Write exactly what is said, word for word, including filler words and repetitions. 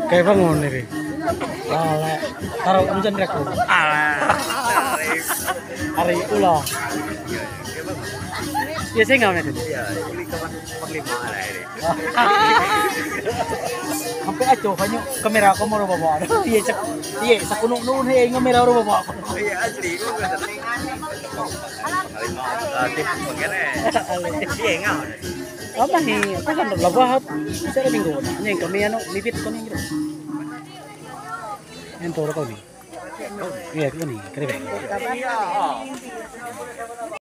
Kaya bang mau niri? Ala, taruh hujan rek. Ala. Hari ulo. Ya, saya nggak ngerti. Iya, ini kapan panglima lah ini. Sampai aja, kanya kamera kamu udah bawa. Iya, cak. Iya, sakuno nun, hei, kamera udah bawa. Iya, asli. Panglima, ah, tip, panglima. Iya, nggak. Apa nih? Apa kan labahat? Saya minggu. Ini yang kami anu, lipit kami gitu. Yang turun kami. Iya, kami, kami.